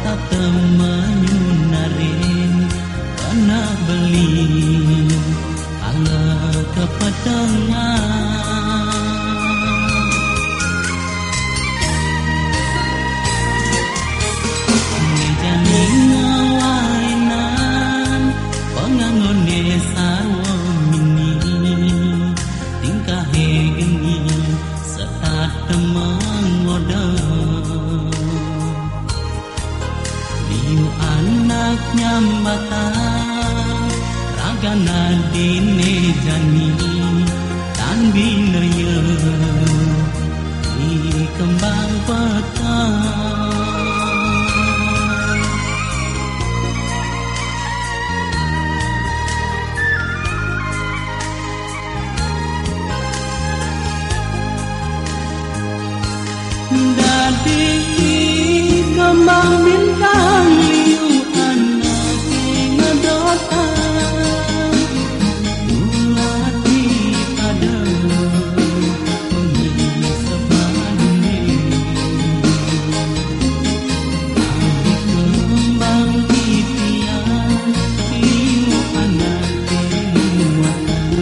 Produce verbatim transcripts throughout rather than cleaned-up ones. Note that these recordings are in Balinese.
Temanyun narin kena beli ala ke petengah. Ni jani ngawainan pengangon ni sarwa mini tingkah geni setat temang modal. Liu anak nyambatan, raga nadine jani, tan bina ye di kembang petang. Dadi kembang bintang liu anake ngedotan, ulati pada pengisep madune. Dadi kembang titian liu anake nuatan.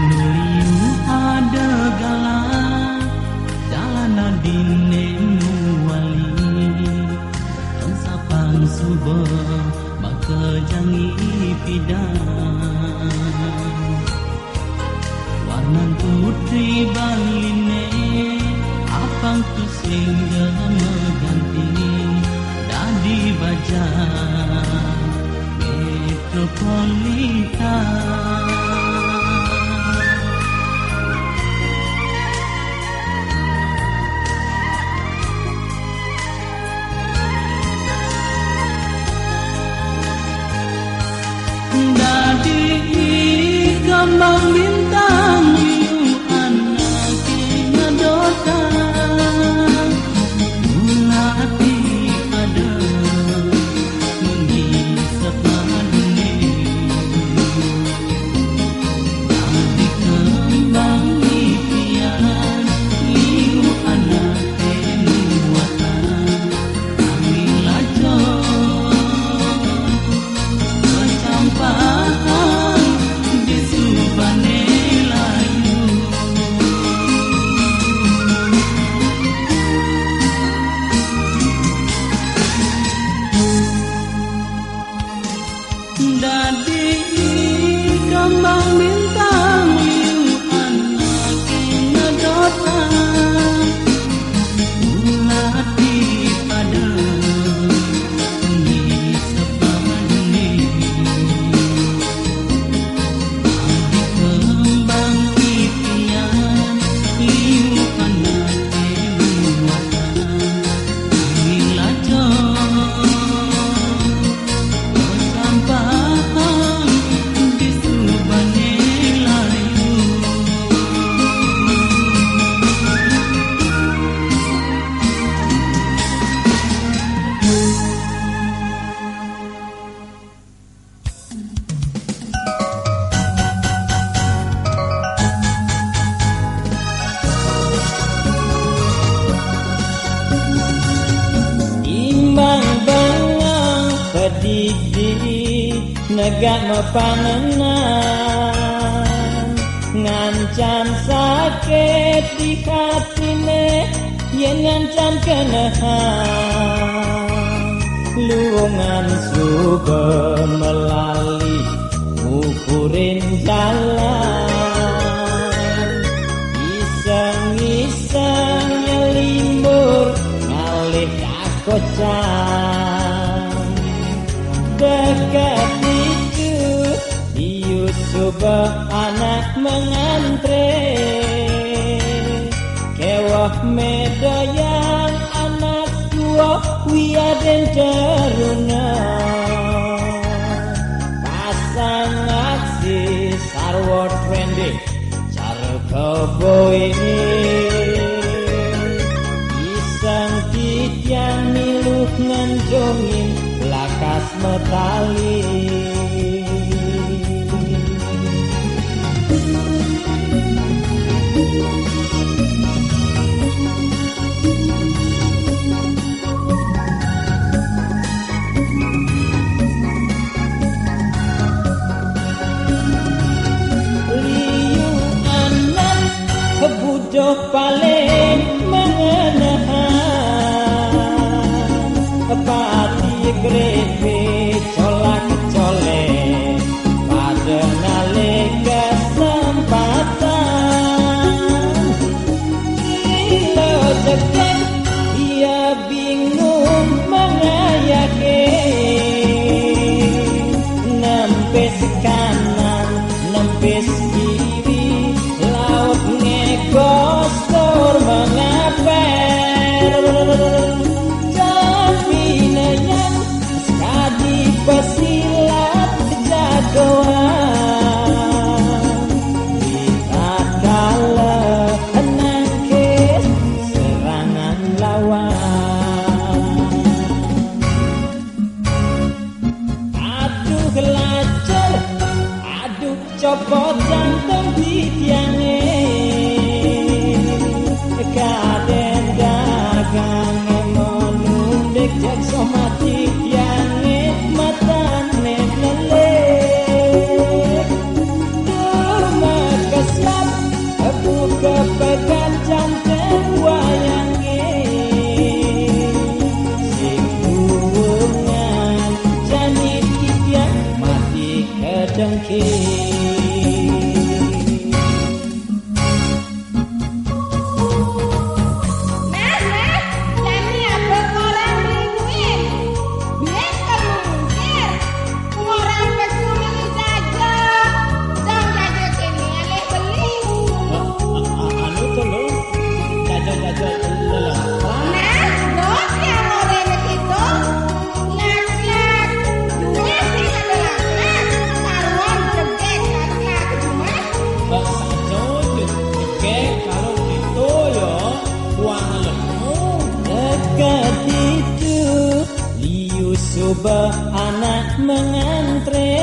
Nuliu ada galah, jalan adine nuwali. Tong sapang suba, maka jangi pidang. Warnan putri Baline, apang tusing gema ganti, dadi baja metropolitan. Dadi kembang bintang liu anake ngedotan, ulati pada menghisap madune. Dadi kembang titian liu anake nuatan, angin lacon becampang di subane layu. Dadi kembang bintang liu anake ngedotan, ulati pada pengisep madune. Dadi kembang titian liu anake nuatan, angin lacon Imbang banga pedidi negak mapanenang, ngancan sakit di katine, yen ngancan kenehang. Luungan suba melali ngukurin jalan. Iseng Dekat itu Yusuf anak mengantre. Kewah medoyang anak tua wiaden teruna. Pasang aksi sarwo trende. Cara keboi isang titiang miluh ngentungin lakas metali. Liu anak budoh paling mengenahan, pati grepe colak-colek, pada ngalih kesempatan. Ilo jegeg ia bingung mengayake, nempis kanan, nempis kiri, laut ngegos tur mengaper. Tapi nayang sekadi pesilat jagoan, di tatkala nangkis serangan lawan. Aduh lacur, aduh copot jantung titiange. Kaden dagang monundek jak somat titiange, matane nelik. Duh, makesiab, buka pekan jantung wayange. Sing hubungan jani titiang mati kedengki. Nah, nah, jani abot orang mingguin. Duit kamu mungkir. Orang pesu meli jaja. Dong jaja kene alih beli. A-, a-, a-, anu to lo. Jaja-jaja lelempang. Nah, bos yang orang begitu. Nasihat duit sing ada lakas. Karuan jegeg nasihat duit. Bahasa Jawa jegeg kalau gitu ya, uang lemu. Dekat itu Liu Suba anak mengantre.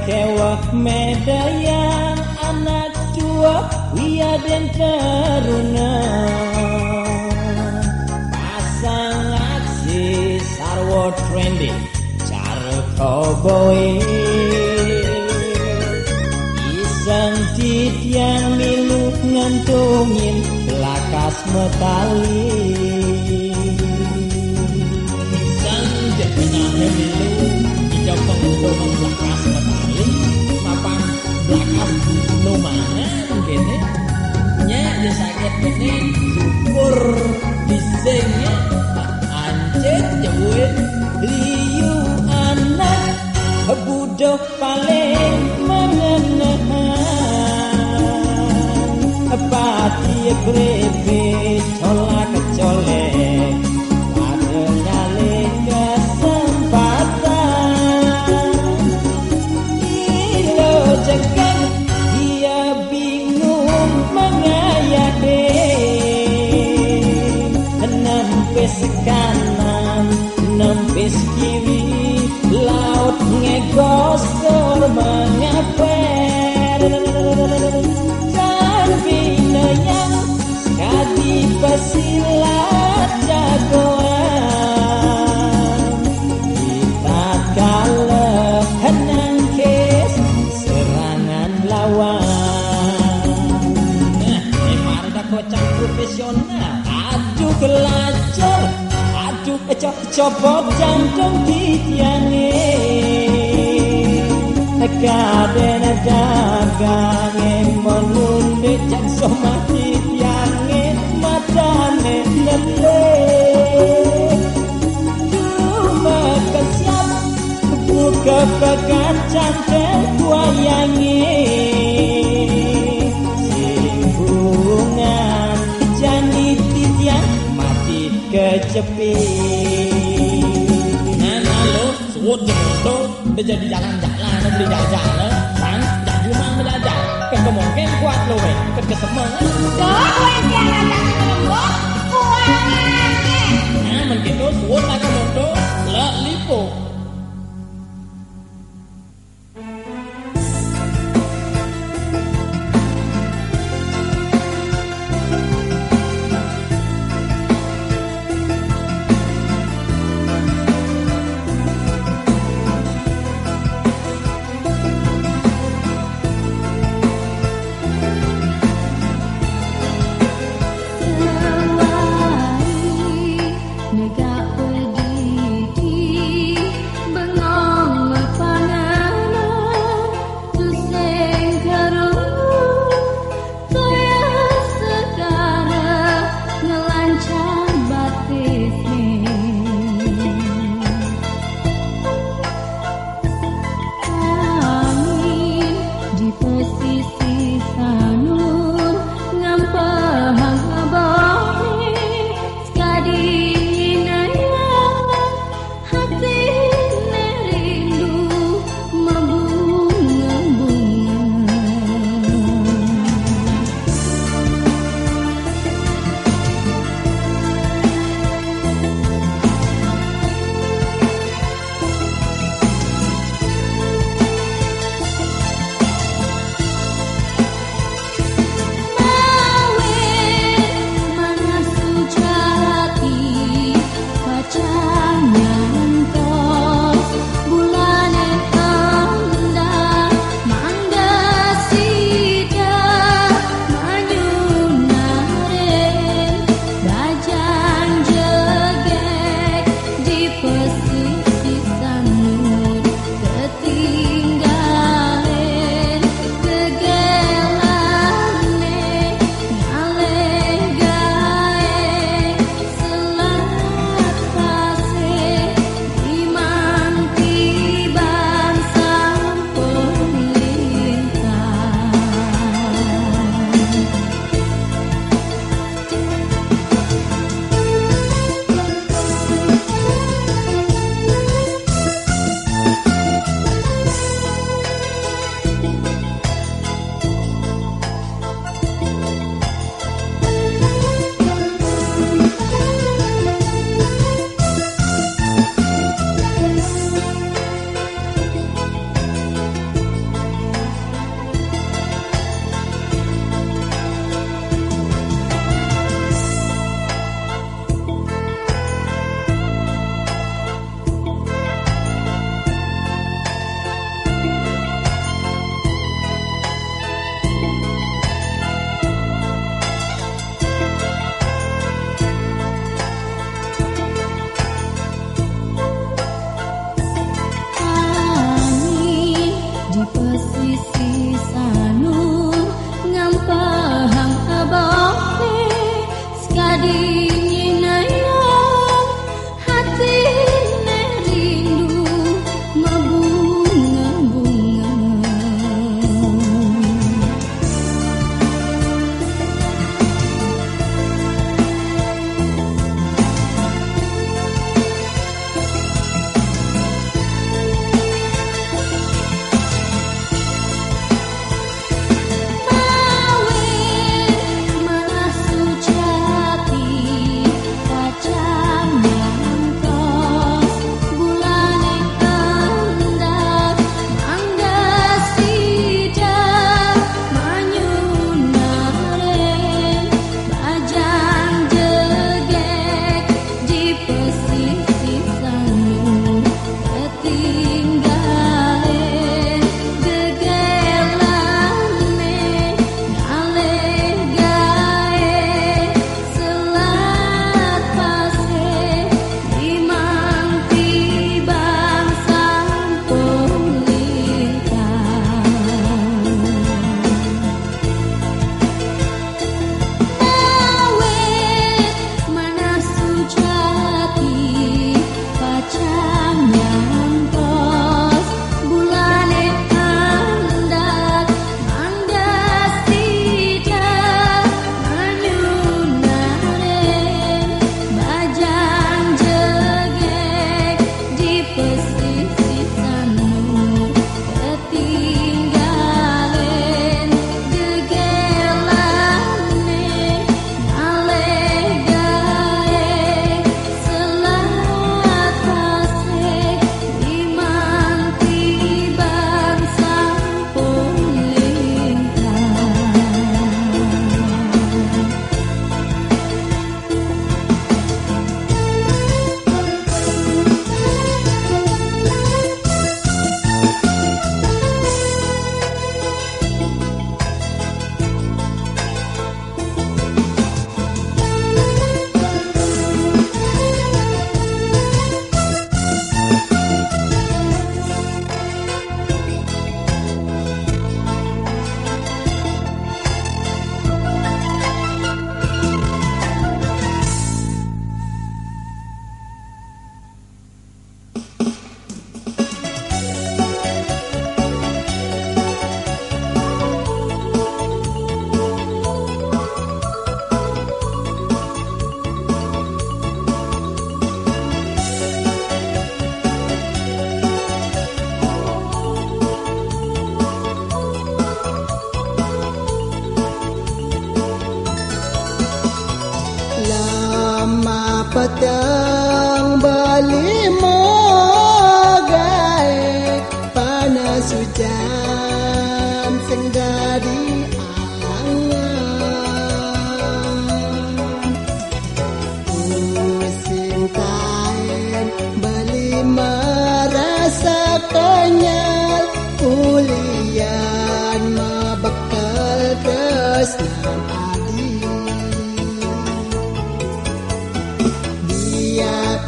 Kewah medayang anak tua wiaden teruna. Pasang aksi sarwo trending, cara koboi. Iseng titiang milu ngentungin lakas metali. Sang jek menahe milu, ida pengudung lakas metali, mapan lakas numangan kene. Nya ya sakit kene, syukur bising nya. Ancit jawit liu anak budoh paling mengenahan. Pati grepe colak-colek, pada nyalih kesempatan. Ilo jegeg ia bingung mengayake, nempis kanan, nempis kiri, laut ngegos tur mengaper. Dan binayang kadi pesilat jagoan, di tatkala nangkis serangan lawan. Nah, memang ada kocak profesional. Aduh, kelacur. Aduh, cop-, copot jantung titiange. Kaden dagange menundek jak somat titiange, matane nelik. Pekacang kebuayange, sing bungan jani titiang mati kecepi. Nah, nah, lo, suut je moto, udah jadi jalan-jalan, beli jajan, lo. Kan, jadi mah mendadak. Kekemungkinan kuat lo, weh, kekesemeng. Dok, weh, tiang ada nembok, kuangan, eh. Nah, men gitu, suut lah ke moto, lo lipo.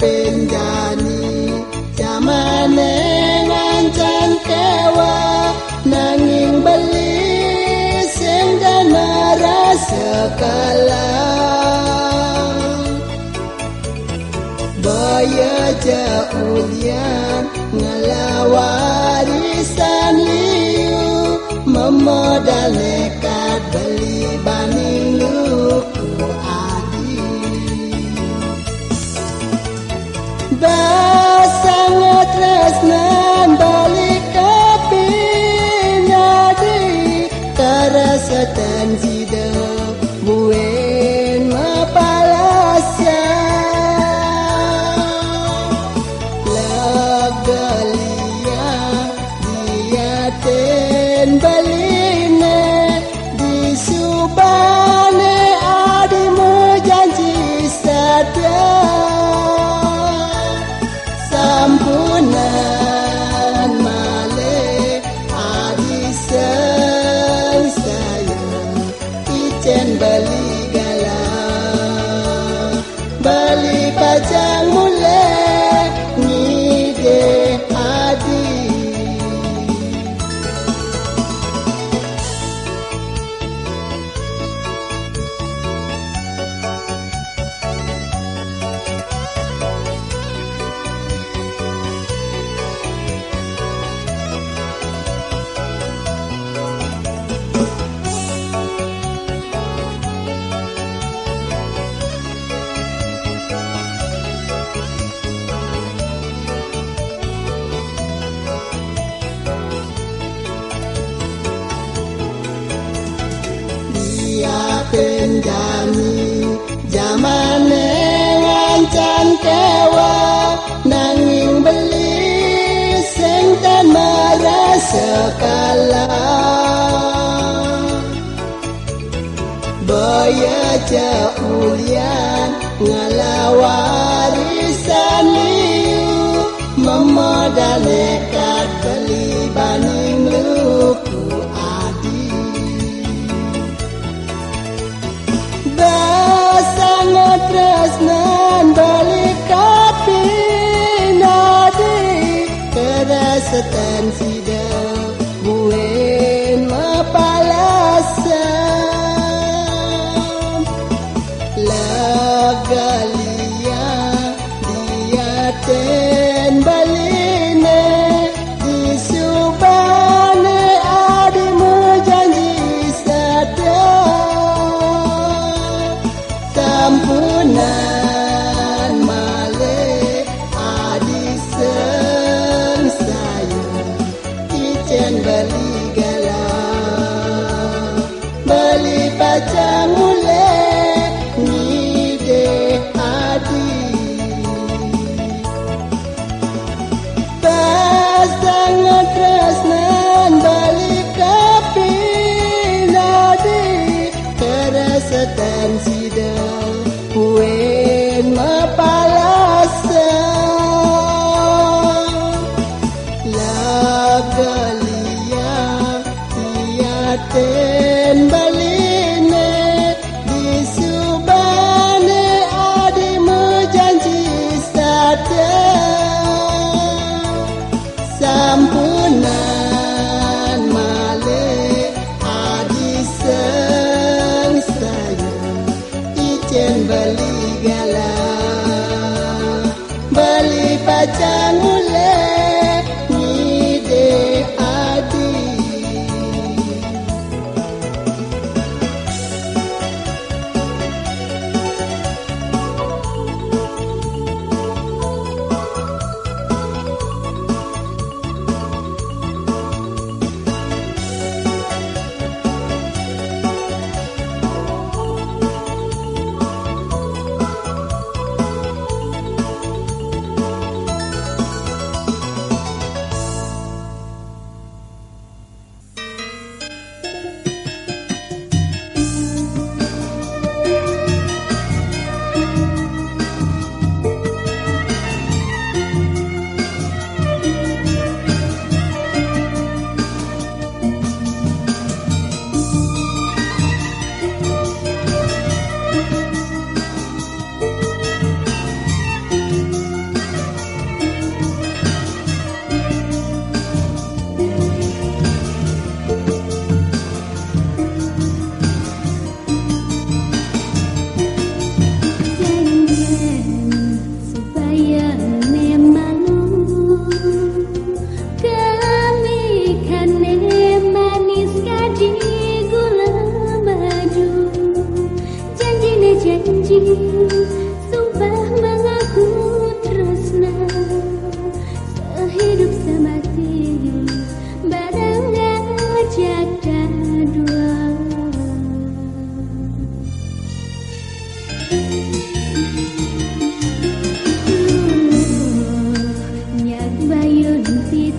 Penjani jamane ngancan kewa, nanging beli sing den marasa kalah. Boya ja ulian ngelawarisan liu, memodal nekat beli baning luku adi. Basanga tresnan balik ka pinadi, karasatan sida buin mapalasa. Legalia diaten baline, disubane adi mujanji satia. Sampunan malih adi sangsaya, icen beli galah, beli pacang mulih ngidih adi. Diaten jani jamane ngancan kewa, nanging beli sing tan marasa kalah. Boya ja ulian ngelawarisan liu, memodal nekat beli baning luku adi. Basanga tresnan beli ka pinadi, karasatan sida buin mapalasan. Legalia diaten baline, disubane adi mujanji satia. Sampunan malih adi sangsaya,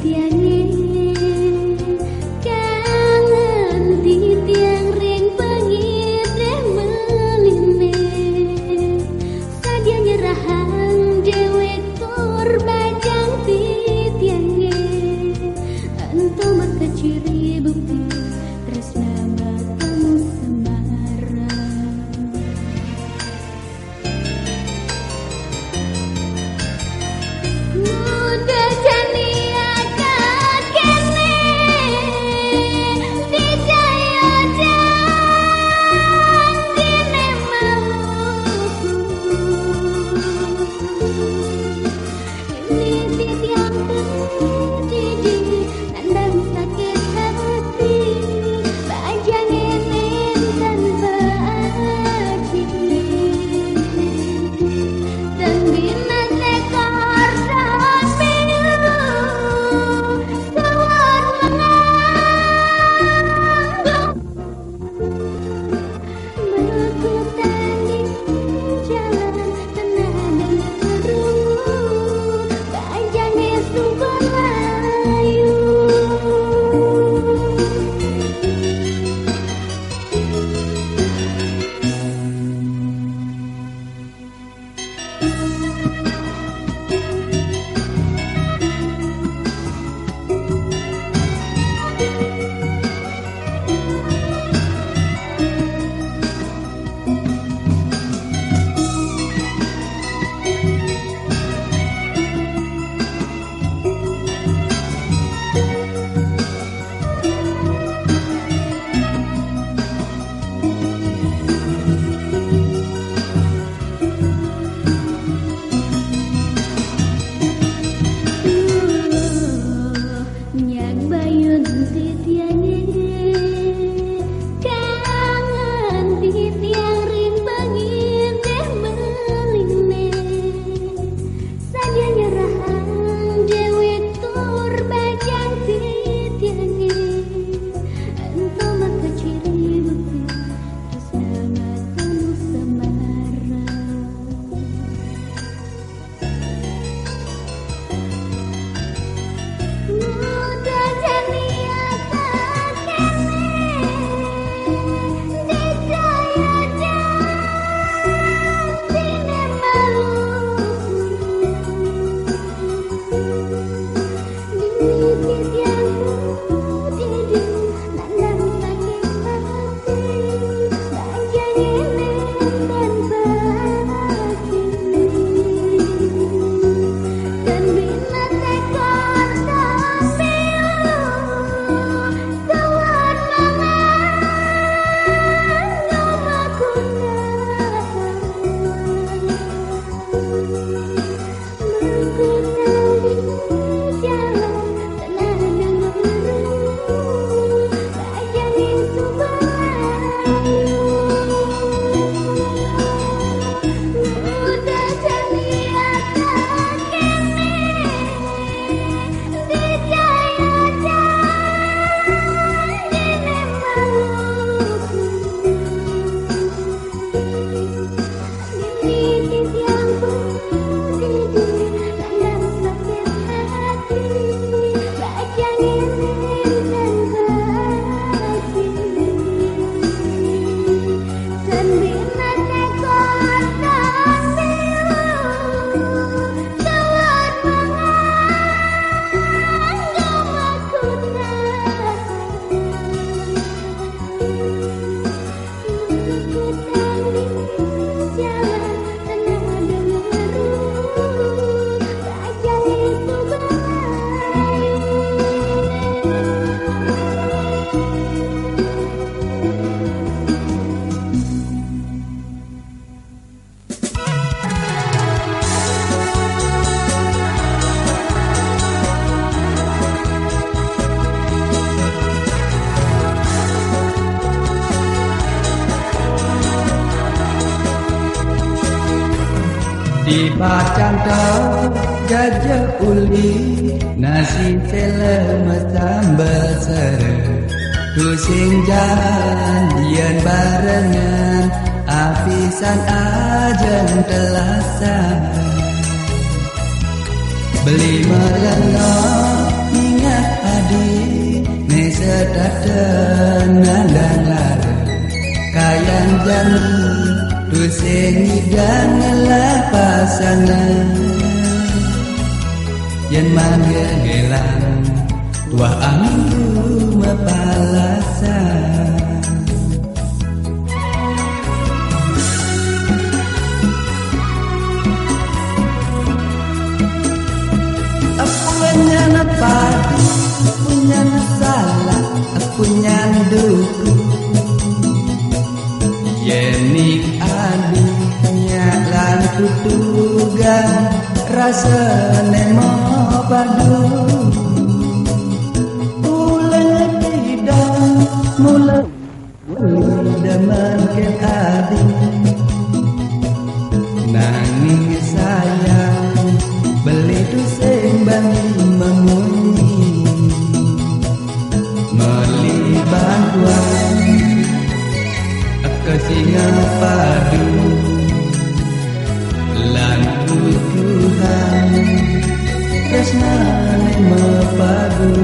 Tiangé, kangen titiang ring pangidih meliné. Sadia nyerahang déwék tur bajang titiangé. Ento makaciri bukti tresna matemu semarang. Muda jani akad kéné, dijaya janjiné Maluku. Ini titiang pedidi, nandang sakit hati, bajang ini tanpa aji. Dan bina sekor sambil sawat mengangguk. Melakukan di jalan tengah dan terus, bajang esok berlayu. Nyak bayun titiangé, kangen titiang ring pangidih meliné. Sadia nyerahang déwék tur bajang titiangé. Ento makaciri bukti tresna matemu semarang. Muda jani akad kéné, dijaya janjiné Maluku. Dini titiang pedidi, nandang sakit hati, bajang ini tanpa aji. Dan bina sekor sambil sawat mengangguk makunan. Di pacang tau jajah uli, nasi tela masambal sere. Tusing janjian barengan, apisan ajeng telasan. Beli melenga Tusing ngidang ngelah pasangan, yen manggegelan tuah aminggu mapalasan. Apunyan padu, apunyan salah, apunyan duku. Yening adi nyak lan tutugan, rasane mapadu. Uleng pidang mula demen ke adi. Nanging sayang, beli tusing bani memunyi. Meli bantuan ke singa padu lan tuduhan tresnane mapadu.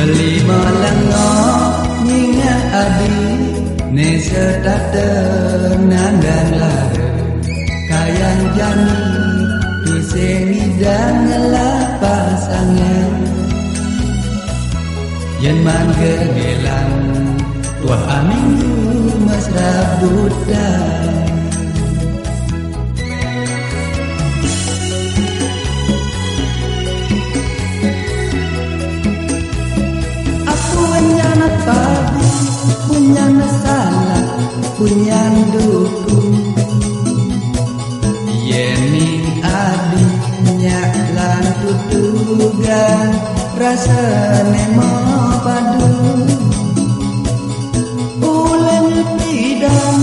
Beli malengo nyingak adi, ne setata nandang lara. Kayang jani tusing ngidang ngelah pasangan. Yen mangke ngelang tuah aminggu mesra buta. Apunyan padu, apunyan salah, apunyan duku. Yening adi nyak lan tutugan, rasane mapadu. Uleng pidang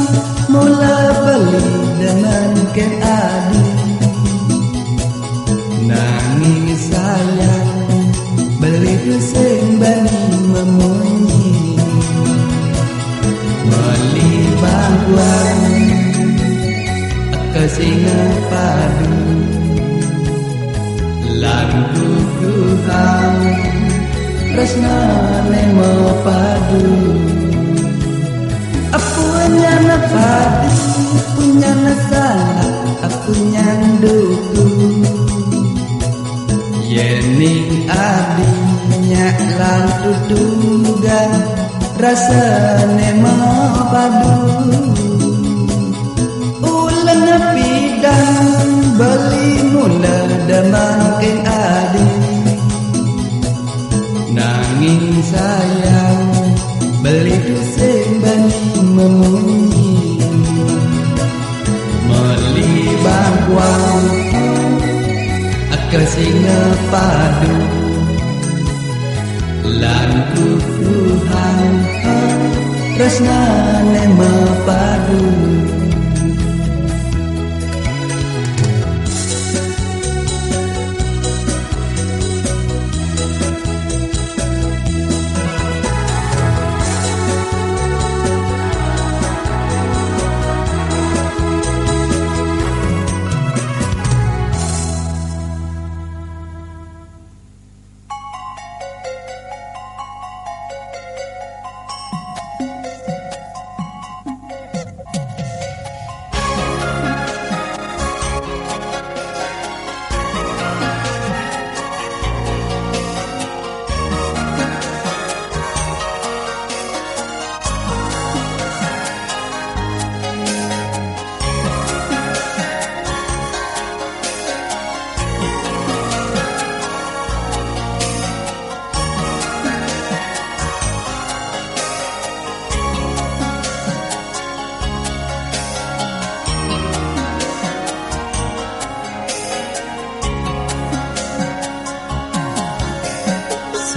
mula beli demen ke adi. Nanging sayang, beli tusing bani memunyi. Meli bangkuan ke singa padu lan tuduhan tresnane mapadu. Apunyan padu, apunyan salah, apunyan duku. Yening adi nyak lan tutugan, rasane mapadu. Uleng pidang beli mula demen ke adi. Nanging sayang, beli tusing bani memunyi. Meli bangkuan ke singa padu lan tuduhan tresnane mapadu.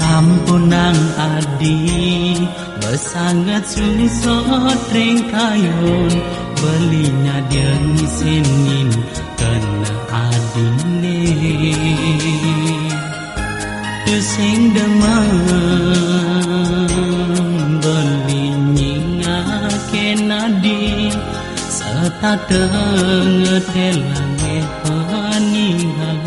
Sampunang adi, besanget sungsot ring kayun, beli nyadian ngisinin kena adine. Sing demen beli nyingake nadi, setateng telange peninggalan.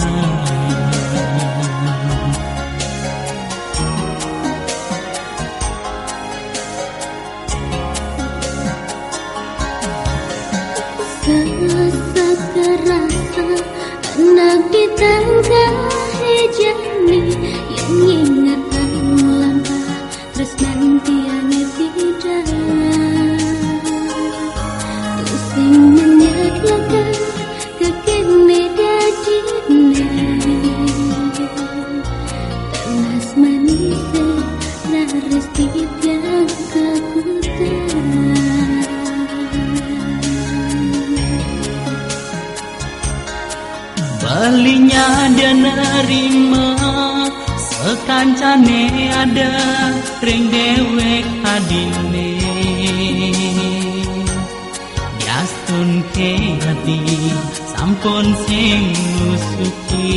Sesak rasa anak di tangga hejani yang ingat lampah terus nanti ane tidak. Terus sing menyat lekas kekene dadine. Telas manis raris titiang kekutan. Belinya dia nerima sekancane ada ring dewek adine. Diastun ke ati sampun sing nusuki.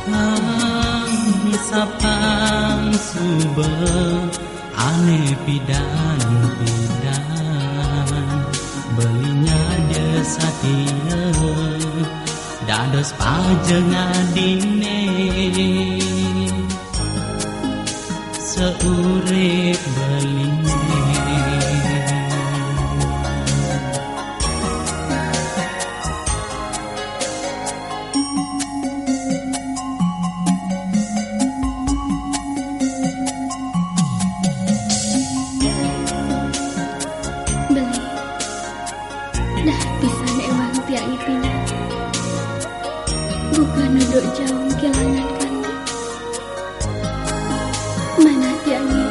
Ang sapang suba ane pidan-pidan, belinya dia satia dados pajeng adine. Seurip beline. Beli, dah pisan ewang tiang ipina. Bukan duduk jauh kelangan kami. Manah tiange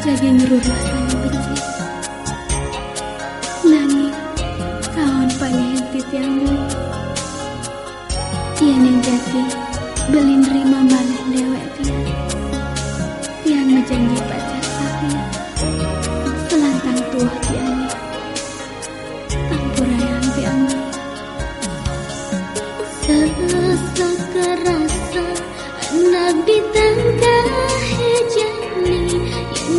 jagi ngeruruh sane becik. Nanging kaon pangehenti tiang dulu. Yen ing jati beli nrima malih dewek tiang. Tiang ngajanji pacah satia. Selantang tuah tiange. Ampurayang tiang. Sesak rasa anak di tangga hejani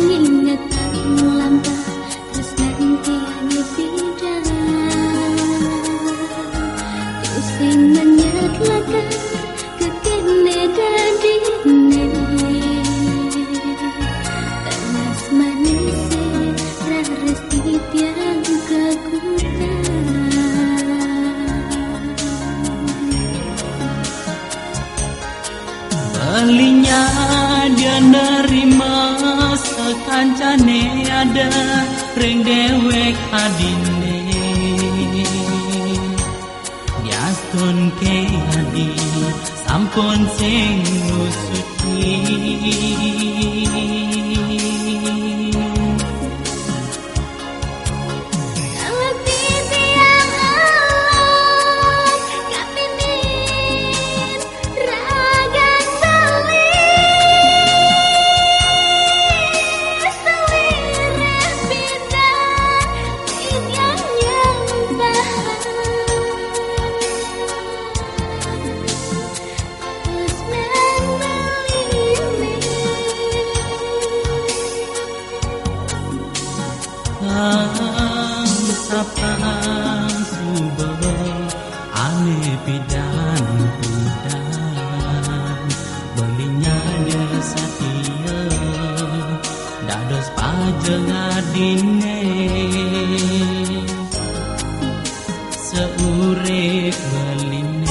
yang ingetan lampah terus nanti hanya beda. Terus sing menyat lakar kekene dadine. Telas manise raris titiang kekutan. Belinya dia nerima sekancane ada ring dewek adine. Diastun ke adi sampun sing nusuti. Ang sapang suba ane pidan-pidan, belinya dia satia dados pajeng adine. Seurip beline.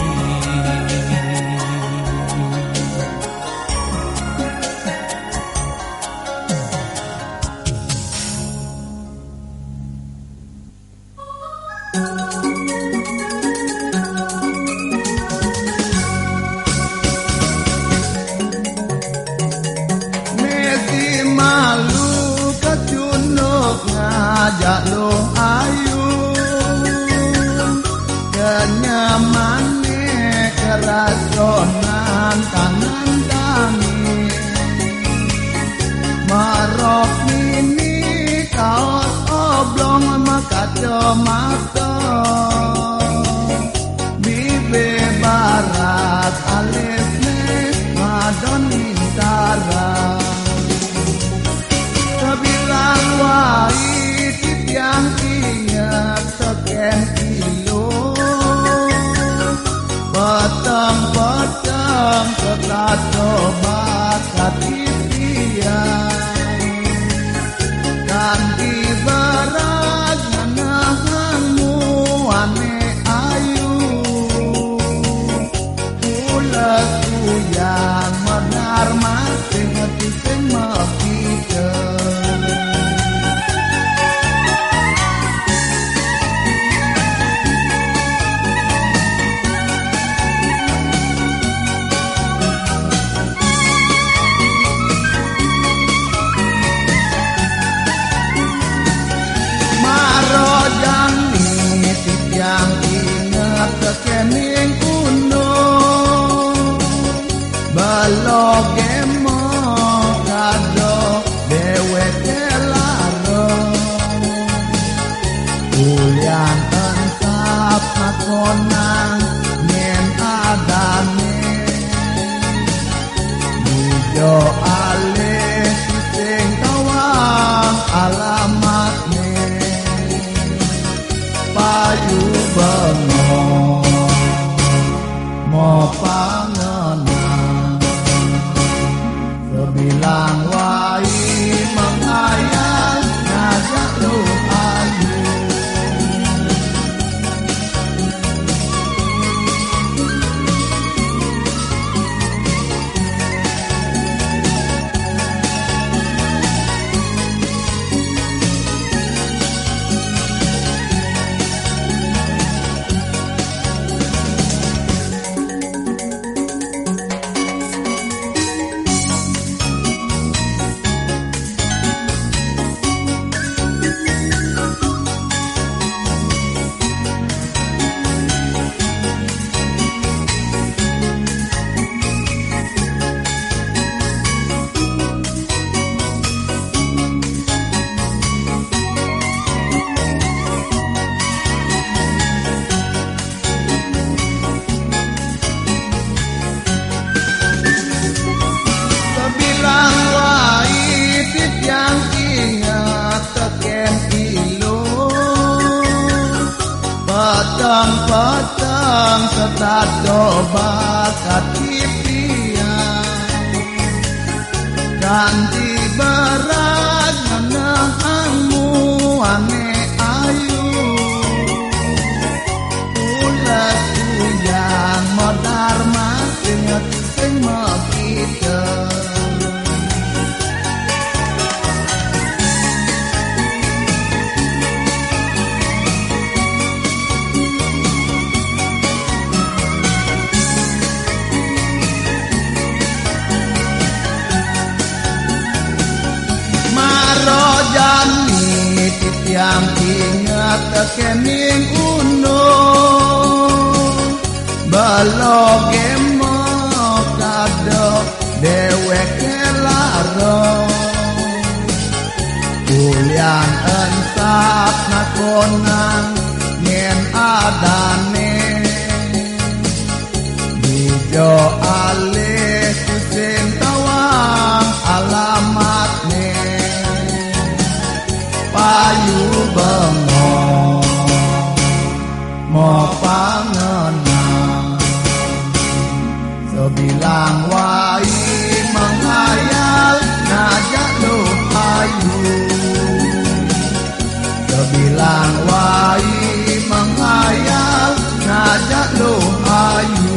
Mata, bibir baras, alisné madon intara. Sabilang wai titiang inget tekén ilu. Peteng-peteng kekato bakat titiang. Kanti beras ngenehang muané ayu. Pules kuyang medar masih ngetising mepikir. Marojan ni titiang inget kekening undung. Belogé mokado déwéké lara. Ulian ensap makonang nyén adané. Dija alih sing tawang alamatné. Payu bengong mapangenang. Sabilang wai menghayal ngajak luh ayu. Sabilang wai titiang inget tekén ilu. Peteng-peteng setato bakat titiang. Kanti beras ngenehang muané ayu. Pules kuyang medar masih ngetising mepikir. Marojan ni titiang inget kekening undung. Belogé mokado déwéké lara. Ulian ensap makonang nyén adané. Dija alih sing tawang alamatné. Payu bengong mapangenang. Sabilang wai menghayal ngajak luh ayu. Sabilang wai menghayal ngajak luh ayu.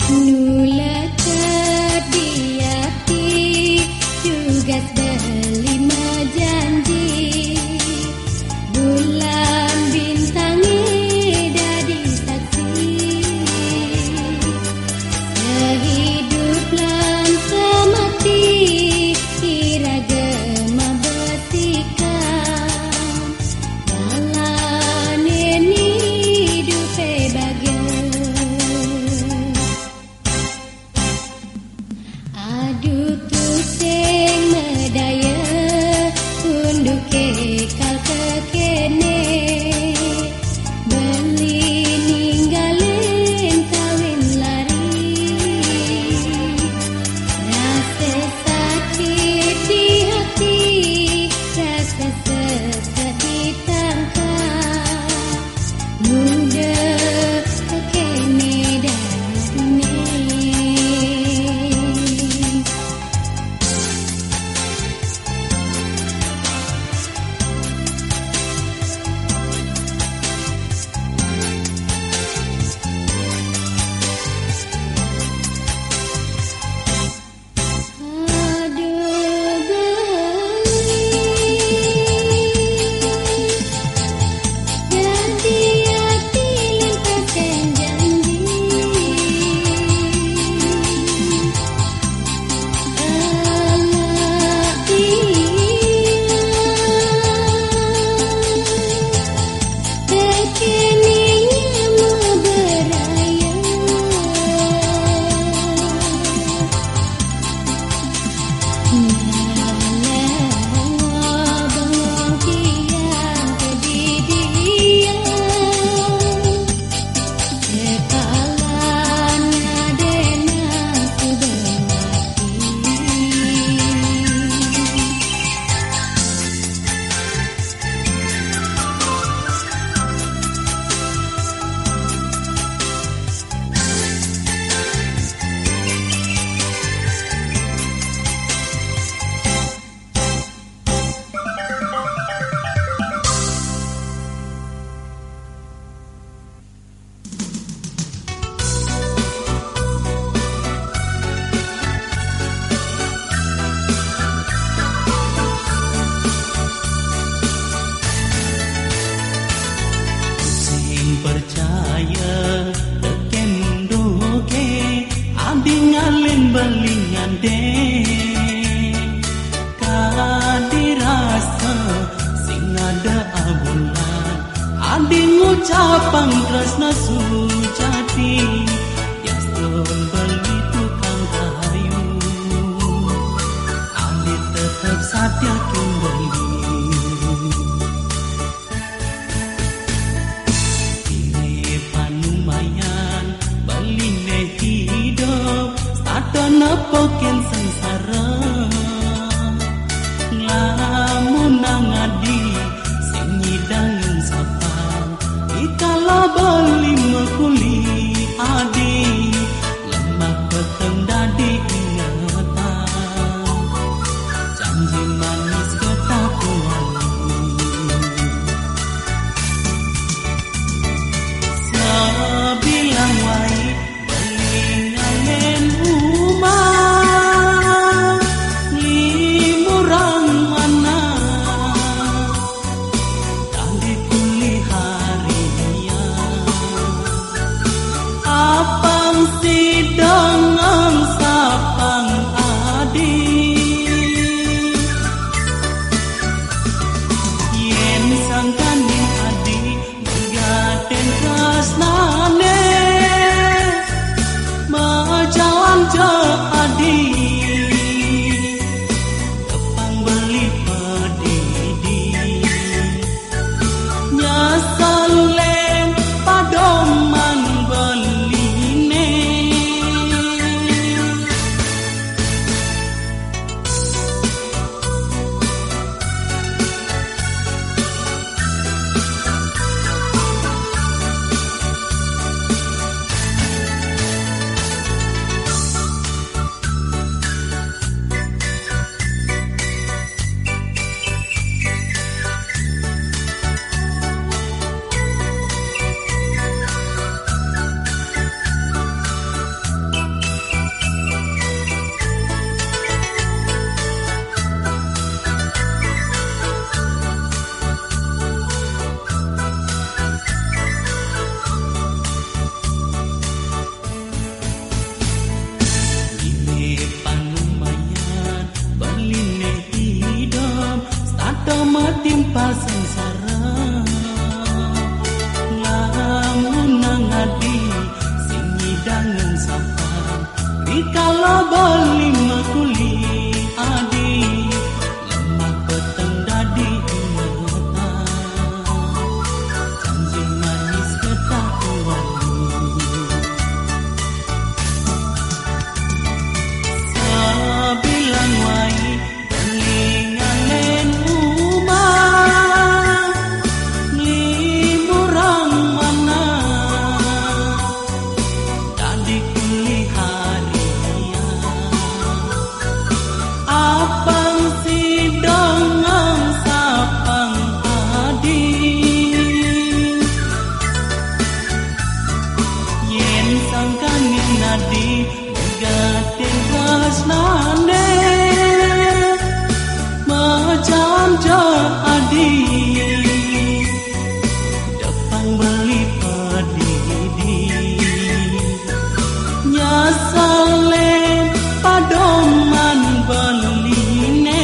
Nu lekat di ati, tugas beli mejanji. Bulan bintang dadi saksi. Sehidup lan semati, iraga mabesikan. Dalan ini dupe bahagia. Aduh tusing medaya, unduke kal kekene. Beli ninggalin kawin lari. Rasa sakit di hati, rasa sesek di tangka. Muda kekene dadine. Sing percaya teken doge, adi ngalin belingan de. Kadi rasa sing ada abulan, adi ngucapang tresna sujati. Yaston beli tukang kayu, adi tetep satia Kimberly. Kini panumayan, beli ne hidup, sata nepokin sengsara. Nglamun nang adi, sing nyidang nyungsapang, ikala beli mekuli adi, lemah peteng dadi ingetan. Janji manis ketakuan. Sabilang wai beli ngalen uma. Tangan sapang, rikala beli makuli adi, lemah peteng dadi ingetan. Janji manis ketahuan. Sabilang wai, beli ngangen uma, beli murang mana, dadi kuli hadiah. Apang sidang ngang sapang adi. Yen sangkaning adi, negating tresnane, majan ja adi. Depang beli padidi, nyasalen padoman beline.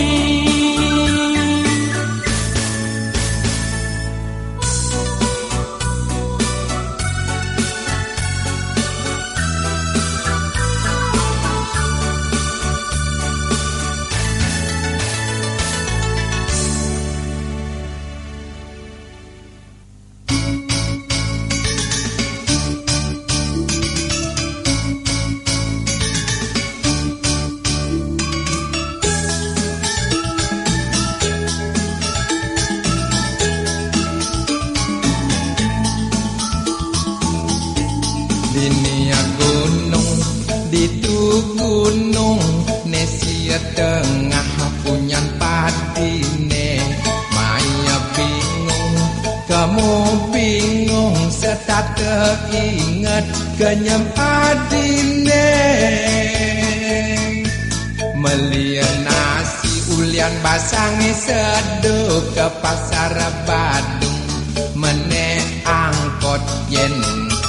Dini gunung, ditu gunung, ne sia tengah punyan padine. Maya bingung, kamu bingung, setata inget kenyem padine. Melian nasi ulian basang seduh ke pasar Badung. Mene angkot yen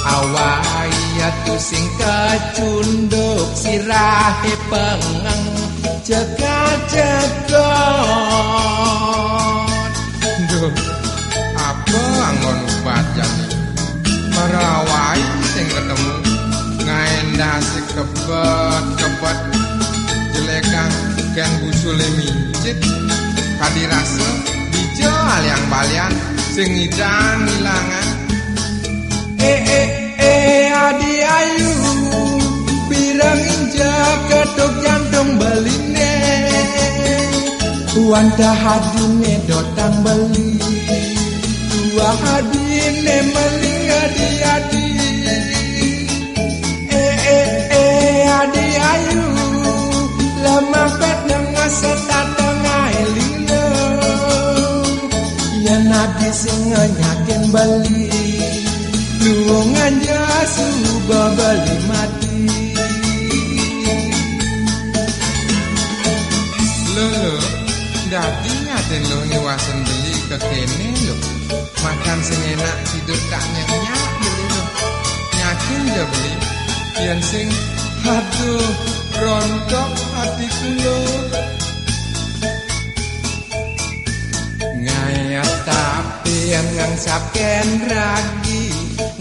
awai atu sing kecunduk sirahe pengeng cekat-cekot. Duh, apa anggon ubat jani? Marawai sing ketemu, ngaendah sing kebet-kebet, jelekang ken busule mincit, kadi rasa dija aliang balian sing ngidang ilangan. Eh, eh, eh, adi ayu, pireng injak ketuk jantung beline. Wantah adine dotang beli, tuah adine meling adi-adi. Eh, eh, eh, adi ayu, lemah pet nengah setateng ae lilo. Yen adi sing nyakin beli, luungan ja suba beli mati. Lho, lho, dadi nyaten lho ngiwasen beli kekene lho. Makan sing enak, tidur tak nyenyak beli lho. Nyakin ja beli, yen sing, aduh, rontok ati kula. Ngayat tapi ngang saken ragi,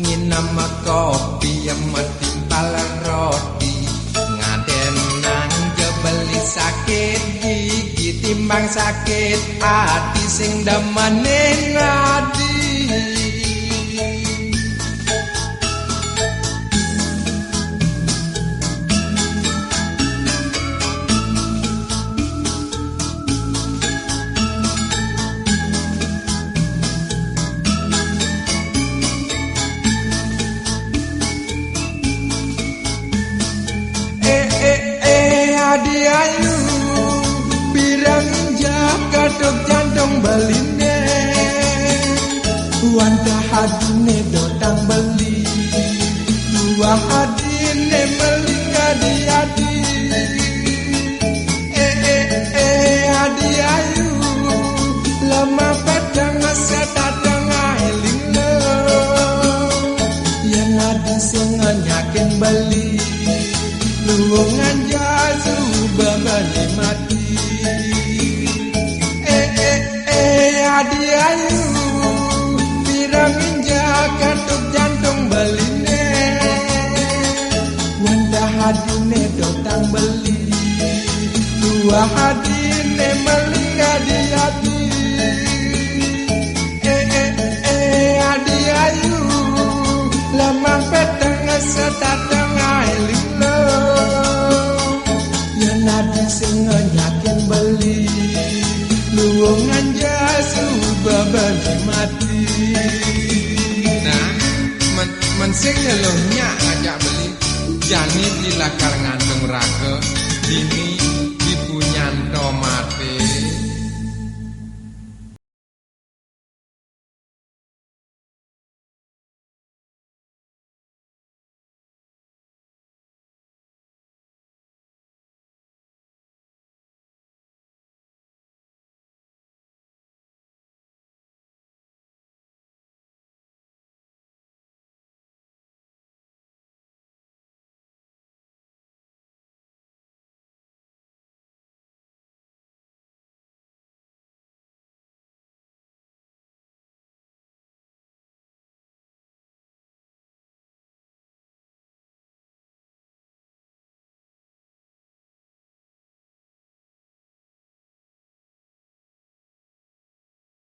nginem kopi metimpal roti, ngaden nang jebeli sakit gigi timbang sakit ati sing demenin adi. Eh, eh, eh, adi ayu, pirang injak katuk jantung beline. Wantah adine dotang beli, tuah adine meling adi-adi. Eh, eh, eh, adi ayu, lemah peteng setateng ae lilo. Yen adi sing nyakin beli, luungan ja suba beli mati. Eh, eh, eh, adi ayu, pirang injak katuk jantung beline. Adine dotang beli, luah adine meling adi-adi. Eh, eh, eh, adi ayu, lemah peteng setateng ae lilo. Yen adi sing nyakin beli, luwung anja suba beli mati. Nah, men, men sing nyeluh nyak ajak beli, jani di lakar ngantung raga, dini dipunyan tomate.